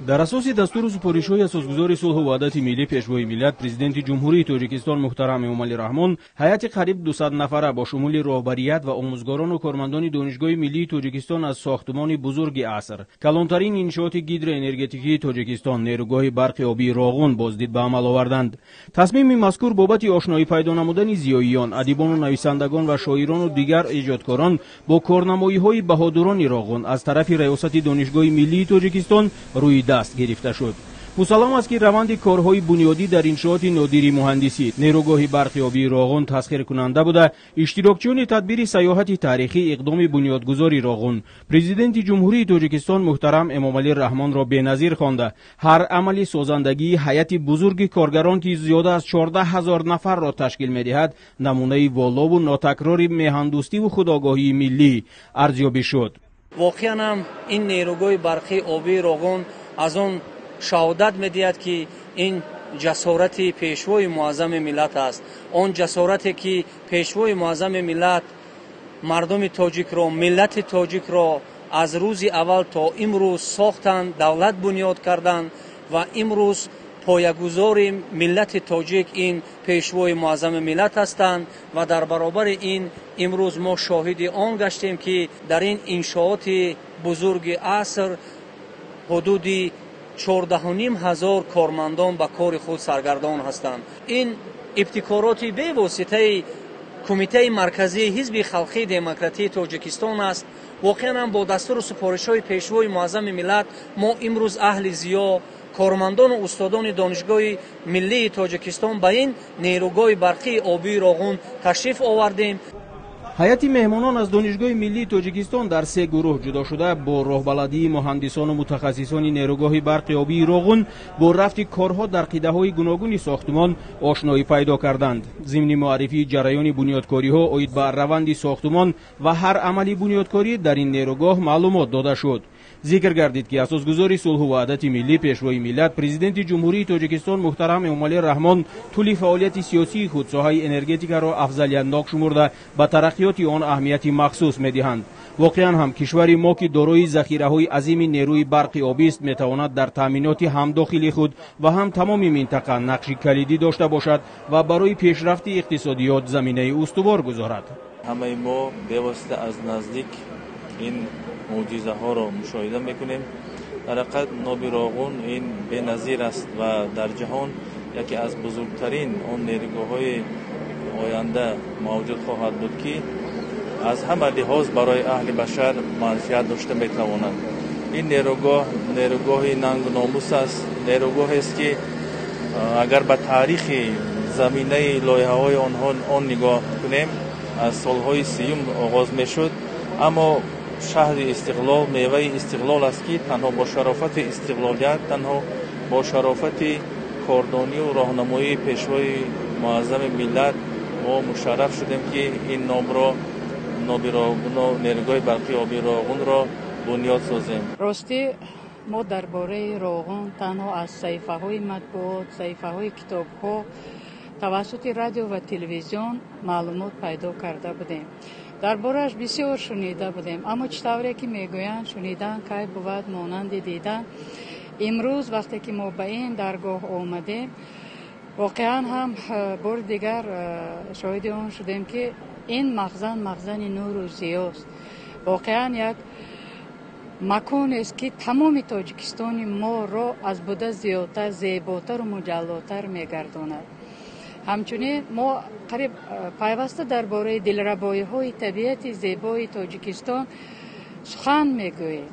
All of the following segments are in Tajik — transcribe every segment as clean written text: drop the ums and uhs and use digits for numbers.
Дар асоси дастуру супоришҳои асосгузори сулҳу ваҳдати миллӣ, Пешвои миллат, Президенти Ҷумҳурии Тоҷикистон муҳтарам Эмомалӣ Раҳмон, ҳайати қариб 200 нафара бо шумули роҳбарият ва омӯзгорону кормандони Донишгоҳи миллии Тоҷикистон аз сохтмони бузурги аср, калонтарин иншооти гидроэнергетикии Тоҷикистон, нерӯгоҳи барқи обии Роғун боздид ба амал оварданд. Тасмими мазкур бобати ошноӣ пайдо намудани зиёиён, адибону нависандагон ва шоирону дигар эҷодкорон бо корнамоиҳои баҳодурони Роғун аз тарафи раёсати Донишгоҳи миллии Тоҷикистон рӯи даст гирифта шуд. Мусаллам аст, ки раванди корҳои бунёдӣ дар иншооти нодири муҳандисӣ, нерӯгоҳи барқи обии Роғун тасхиркунанда буда, иштирокчиёни тадбири сайёҳати таърихӣ иқдоми бунёдгузори Роғун, Президенти Ҷумҳурии Тоҷикистон муҳтарам Эмомалӣ Раҳмонро беназир хонда, ҳар амали созандагии ҳайати бузурги коргарон, ки зиёда аз 14 ҳазор нафарро ташкил медиҳад, намунаи волову нотакрори меҳандӯстиву худогоҳии миллӣ арзёбӣ шуд. Воқеан ҳам ин нерӯгоҳи барқии обии Роғун аз он шаҳодат медиҳад, ки ин ҷасорати Пешвои муаззами миллат аст. Он ҷасорате, ки Пешвои муаззами миллат мардуми тоҷикро, миллати тоҷикро аз рӯзи аввал то имрӯз сохтанд, давлат бунёд карданд ва имрӯз поягузори миллати тоҷик ин Пешвои муаззами миллат ҳастанд. Ва дар баробари ин имрӯз мо шоҳиди он гаштем, ки дар ин иншооти бузурги аср ҳудуди 14,5 ҳазор кормандон ба кори худ саргардон ҳастанд. Ин ибтикороти бевоситаи Кумитаи марказии Ҳизби халқии демократии Тоҷикистон аст. Воқеан ҳам бо дастуру супоришҳои Пешвои муаззами миллат мо имрӯз аҳли зиё, кормандону устодони Донишгоҳи миллии Тоҷикистон ба ин нерӯгоҳи барқии обии Роғун ташриф овардем. Ҳайати меҳмонон аз Донишгоҳи миллии Тоҷикистон дар се гурӯҳ ҷудо шуда, бо роҳбаладии муҳандисону мутахассисони нерӯгоҳи барқи обии Роғун бо рафти корҳо дар қитъаҳои гуногуни сохтмон ошноӣ пайдо карданд. Зимни муаррифии ҷараёни бунёдкориҳо оид ба раванди сохтмон ва ҳар амали бунёдкорӣ дар ин нерӯгоҳ маълумот дода шуд. Зикр гардид, ки асосгузори сулҳу ваҳдати миллӣ, Пешвои миллат, Президенти Ҷумҳурии Тоҷикистон муҳтарам Эмомалӣ Раҳмон тӯли фаъолияти сиёсии худ соҳаи энергетикаро афзалиятнок шумурда, ба тараққиёти он аҳамияти махсус медиҳанд. Воқеан ҳам кишвари мо, ки дорои захираҳои азими нерӯи барқи обист, метавонад дар таъминоти ҳам дохили худ ва ҳам тамоми минтақа нақши калидӣ дошта бошад ва барои пешрафти иқтисодиёт заминаи устувор гузорад. Ҳамаи мо бевосита аз наздик ин мӯъҷизаҳоро мушоҳида мекунем. Дар ҳақиқат ноби Роғун ин беназир аст ва дар ҷаҳон яке аз бузургтарин он нерӯгоҳҳои оянда мавҷуд хоҳад буд, ки аз ҳама лиҳоз барои аҳли башар манфиат дошта метавонад. Ин нерӯгоҳ нерӯгоҳи нангу номус аст, нерӯгоҳест, ки агар ба таърихи заминаи лоиҳаҳои онҳо он нигоҳ кунем, аз солҳои 30-юм оғоз мешуд, аммо шаҳри истиқлол меваи истиқлол аст, ки танҳо бо шарофати истиқлолият, танҳо бо шарофати кордонию роҳнамоии Пешвои муаззами миллат мо мушарраф шудем, ки ин номро ноби нерӯгоҳи барқии обии Роғунро бунёд созем. Ростӣ, мо дар бораи Роғун танҳо аз саҳифаҳои матбуот, саҳифаҳои китобҳо, тавассути радио ва телевизион маълумот пайдо карда будем, дар борааш бисёр шунида будем. Аммо чӣ тавре ки мегӯянд, шунидан кай бувад монанди дидан. Имрӯз вақте ки мо ба ин даргоҳ омадем, воқеан ҳам бори дигар шоҳиди он шудем, ки ин махзан махзани нуру зиёст. Воқеан як маконест, ки тамоми Тоҷикистони моро аз буда зиёдтар зеботару муҷаллотар мегардонад. Ҳамчунин мо қариб пайваста дар бораи дилрабоиҳои табиати зебои Тоҷикистон сухан мегӯем,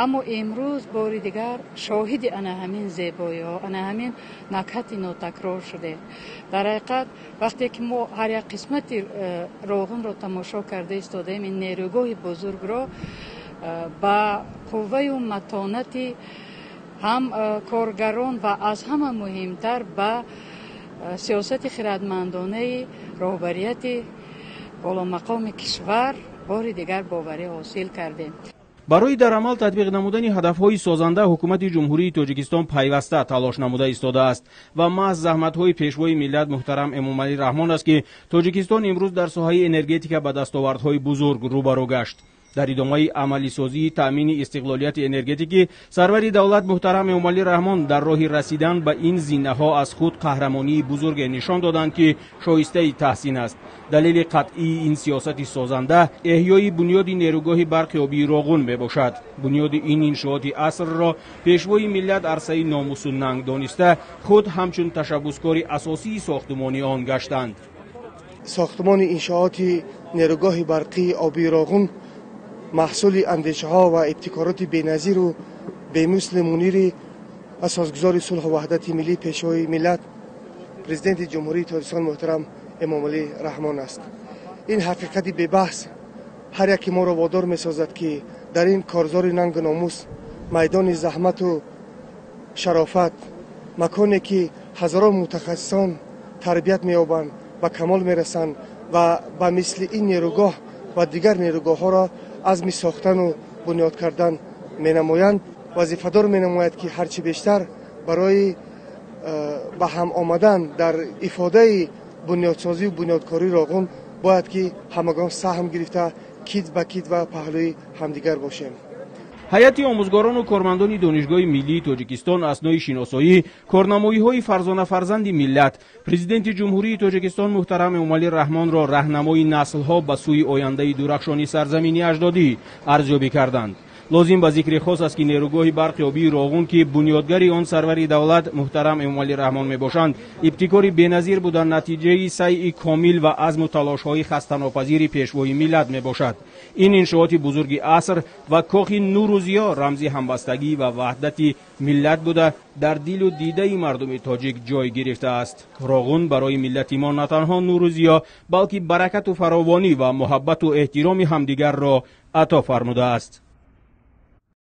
аммо имрӯз бори дигар шоҳиди ана ҳамин зебоиҳо, ана ҳамин накҳати нотакрор шудем. Дар ҳақиқат, вақте ки мо ҳар як қисмати Роғунро тамошо карда истодаем, ин нерӯгоҳи бузургро, ба қувваю матонати ҳам коргарон ва аз ҳама муҳимтар ба сиёсати хирадмандонаи роҳбарияти боломақоми кишвар бори дигар боварӣ ҳосил кардем. Барои дар амал татбиқ намудани ҳадафҳои созанда ҳукумати Ҷумҳурии Тоҷикистон пайваста талош намуда истодааст ва маҳз заҳматҳои Пешвои миллат муҳтарам Эмомалӣ Раҳмон аст, ки Тоҷикистон имрӯз дар соҳаи энергетика ба дастовардҳои бузург рӯбарӯ гашт. Дар идомаи амалисозии таъмини истиқлолияти энергетикӣ сарвари давлат муҳтарам Эмомалӣ Раҳмон дар роҳи расидан ба ин зинаҳо аз худ қаҳрамонии бузурге нишон доданд, ки шоистаи таҳсин аст. Далели қатъии ин сиёсати созанда эҳёи бунёди нерӯгоҳи барқи обии Роғун мебошад. Бунёди ин иншооти асрро пешвои миллат арсаи номусу нанг дониста, худ ҳамчун ташаббускори асосии сохтумони он гаштанд. Сохтумони иншооти нерӯгоҳи барқии обии Роғун маҳсули андешаҳо ва ибтикороти беназиру бемисли мунири асосгузори сулҳу ваҳдати миллӣ, пешвои миллат, президенти Ҷумҳурии Тоҷикистон муҳтарам Эмомалӣ Раҳмон аст. Ин ҳақиқати бебаҳс ҳар яке моро водор месозад, ки дар ин корзори нангу номус, майдони заҳмату шарофат, маконе ки ҳазорон мутахассисон тарбият меёбанд, ба камол мерасанд ва ба мисли ин нерӯгоҳ ва дигар нерӯгоҳҳоро азми сохтану бунёд кардан менамоянд, вазифадор менамояд, ки ҳарчи бештар барои ба ҳам омадан дар ифодаи бунёдсозию бунёдкории Роғун бояд ки ҳамагон саҳм гирифта, кит ба кит ва паҳлӯи ҳамдигар бошем. Ҳайати омӯзгорону кормандони Донишгоҳи миллии Тоҷикистон аснои шиносоӣ корнамоиҳои фарзонафарзанди миллат, президенти Ҷумҳурии Тоҷикистон муҳтарам Эмомалӣ Раҳмонро раҳнамои наслҳо ба сӯи ояндаи дурахшони сарзамини аҷдодӣ арзёбӣ карданд. Лозим ба зикри хос аст, ки нерӯгоҳи барқи обии Роғун, ки бунёдгари он сарвари давлат муҳтарам Эмомалӣ Раҳмон мебошанд, ибтикори беназир буда, натиҷаи сайъи комил ва азму талошҳои хастанопазири пешвои миллат мебошад. Ин иншооти бузурги аср ва кохи нуру зиё рамзи ҳамбастагӣ ва ваҳдати миллат буда, дар дилу дидаи мардуми тоҷик ҷой гирифтааст. Роғун барои миллати мо на танҳо нуру зиё, балки баракату фаровонӣ ва муҳаббату эҳтироми ҳамдигарро ато фармудааст.